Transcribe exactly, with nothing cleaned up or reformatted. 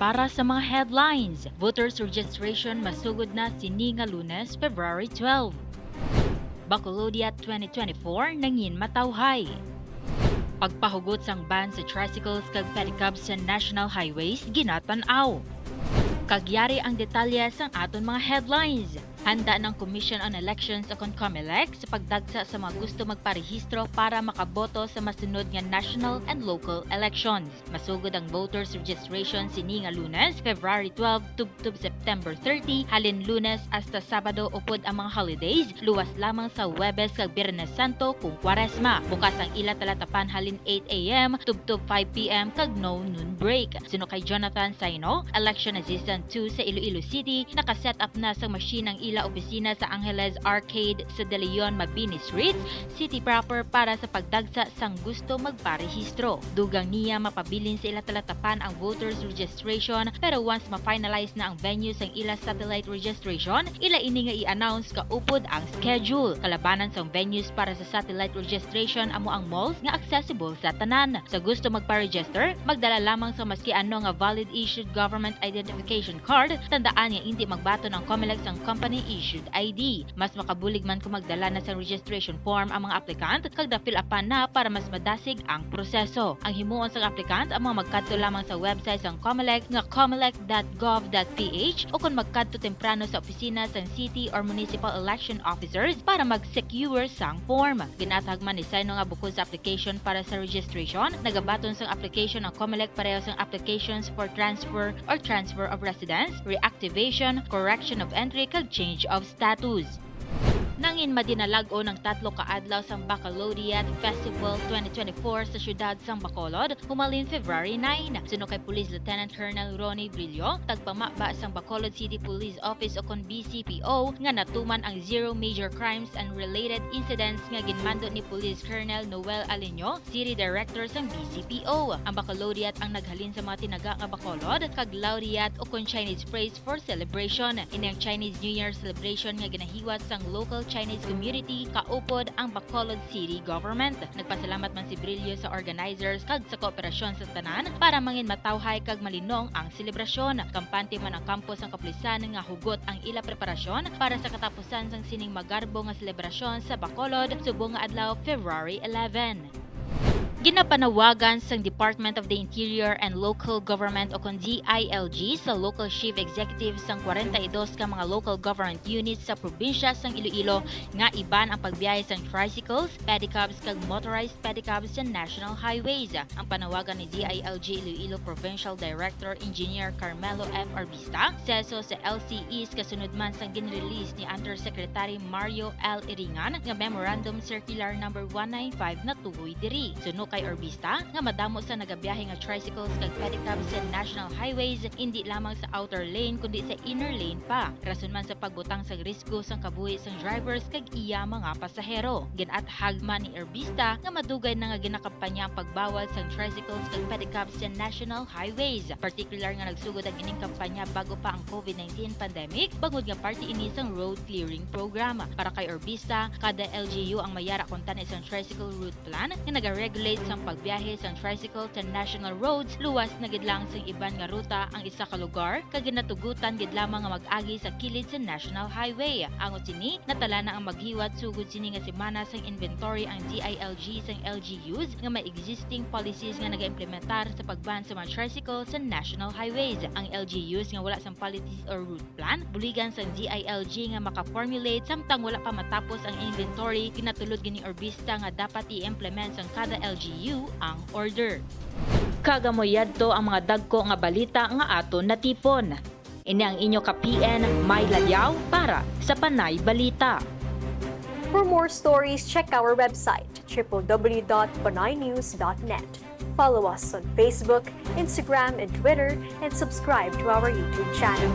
Para sa mga headlines, voters registration masugod na sini nga Lunes, February twelve. Bacolodiat twenty twenty-four nangin matawhay. Pagpahugot sang ban sa tricycles kag pedicabs sa national highways ginatan-aw. Kag yari ang detalye sang aton mga headlines. Handa na ang Commission on Elections ukon Comelec sa pagdagsa sa mga gusto magparehistro para makaboto sa masunod nga national and local elections. Masugod ang voters registration sini nga Lunes, February twelve, tubtob September thirty, halin Lunes hasta Sabado upod ang mga holidays, luwas lamang sa Huwebes kag Biyernes Santo kung Kwaresma. Bukas ang ila talatapan halin eight a m tubtob five p m kag no noon break. Suno kay Jonathan Saino, election assistant two sa Iloilo City, naka-set up na sa machine ang ila opisina sa Angeles Arcade sa De Leon, Mabini Streets, city proper para sa pagdagsa sang gusto magparehistro. Dugang niya mapabilin sa ila talatapan ang voters registration, pero once ma-finalize na ang venue sang ila satellite registration, ila ini nga i-announce kaupod ang schedule. Kalabanan sang venues para sa satellite registration amo ang malls nga accessible sa tanan. Sa gusto magpa-register, magdala lamang sa maski ano nga valid issued government identification card. Tandaan nga indi magbaton ang Comelec sang company issued I D. Mas makabulig man kung magdala na sang registration form ang mga aplikant kag na-fill upan na para mas madasig ang proseso. Ang himuon sang aplikant amo ang magkadto lamang sa website sang Comelec nga comelec dot gov dot P H ukon magkadto temprano sa opisina sang city or municipal election officers para mag-secure sang form. Gin-athag man ni Saino nga bukod sa application para sa registration, nagabaton sang application ang Comelec pareho sang applications for transfer or transfer of residence, reactivation, correction of entry, kag change of status. Nangin madinalag-on ang tatlo ka adlaw sang Bacolodiat Festival twenty twenty-four sa siyudad sang Bacolod, humalin February nine. Suno kay Police Lieutenant Colonel Ronnie Brillo, tagpamaba sang Bacolod City Police Office ukon B C P O, nga natuman ang zero major crimes and related incidents nga ginmando ni Police Colonel Noel Aliño, City Director sang B C P O. Ang Bacolodiat ang naghalin sa mga tinaga nga Bacolod kag Laureate ukon Chinese phrase for celebration. Ini ang Chinese New Year celebration nga ginahiwat sang local Chinese community kaupod ang Bacolod City Government. Nagpasalamat man si Brillo sa organizers kag sa kooperasyon sa tanan para mangin matawhay kag malinong ang selebrasyon. Kampante man ang kampo sang kapulisan nga hugot ang ila preparasyon para sa katapusan sang sining magarbo nga selebrasyon sa Bacolod subong nga adlaw, February eleven. Ginapanawagan sang Department of the Interior and Local Government ukon D I L G sa local chief executive sang kwarenta y dos ka mga local government units sa probinsya sang Iloilo nga iban ang pagbiyahe sang tricycles, pedicabs kag motorized pedicabs sa national highways. Ang panawagan ni D I L G Iloilo Provincial Director Engineer Carmelo F. Arbista, seso sa L C East, kasunod man sang ginrelease ni Undersecretary Mario L. Iringan nga Memorandum Circular Number one nine five natuhoy diri. Suno kay Arbista, nga madamo sa nagabiyahe nga tricycles kag pedicabs sa national highways, indi lamang sa outer lane kundi sa inner lane pa. Rason man sa pagbutang sang risgo sang kabuhi sang drivers kag iya mga pasahero. Gin-athag man ni Arbista nga madugay na nga ginakampanya ang pagbawal sang tricycles kag pedicabs sa national highways, partikular nga nagsugod ang ining kampanya bago pa ang COVID nineteen pandemic, bangod nga parte ini sang road clearing program. Para kay Arbista, kada L G U ang may yara kuntani sang tricycle route plan nga nagaregulate sang pagbiyahe sang tricycle sa national roads. Luwas na gid lang sang iban nga ruta ang isa ka lugar, kag ginatugutan gid lamang nga mag-agi sa kilid sa national highway. Angot sini, natala na ang maghiwat sugod sini nga semana sang inventory ang D I L G sang L G Us nga may existing policies nga nagaimplementar sa pag-ban sa mga tricycle sa national highways. Ang L G Us nga wala sang policies or route plan, buligan sang D I L G nga maka-formulate samtang wala pa matapos ang inventory. Ginatulod gid ni Arbista nga dapat i-implement sang kada L G U ang order. Kag amo yadto ang mga dagko nga balita nga aton natipon. Ini ang inyo ka P N, May Laliaw, para sa Panay Balita. For more stories, check our website, triple W dot panaynews dot net. Follow us on Facebook, Instagram, and Twitter, and subscribe to our YouTube channel.